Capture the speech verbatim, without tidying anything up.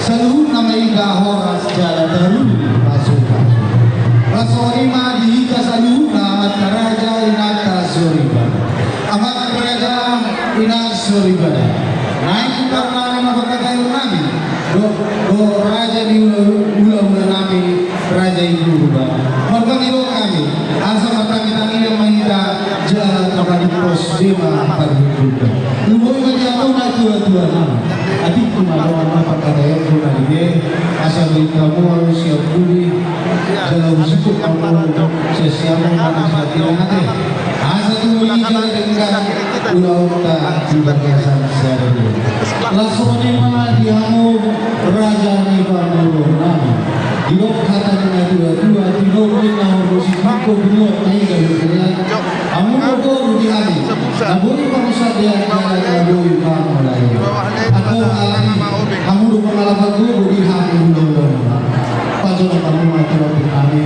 Saluhutna ma i da horas jala taruli pasu-pasu. Laos songon i ma di hita saluhutna, amanta raja, inanta soripada, amanta raja, inanta soripada. Naeng tu parna ma pangkataion nami dohot raja ni ula-ula nami, raja i Purba. Marbani do hami asa martangi-tangian ma hita jala tarpatupa be ma parhundulta. Lumobi ma di hamu natua-tua nami. Atik tu ma dongan ma pangkataion tu na di be, asa boi hamu ahu sian pudi jala husungkun hamu sian siamun ma na satia ate. Asa tumuli jala denggan ulaonta di bagasan sadari on. Laos songon i ma di hamu raja ni pamoruon nami. Didok hata ni natua-tua, tinorni na horbo situngko, binuat na i gabe balean. Hamu do boru di hami na boi pangunsandean jala na boi pangolaion. Antong alani hamu do pangalapan gogo di hami hulahula. Pajonok hamu ma tu hami.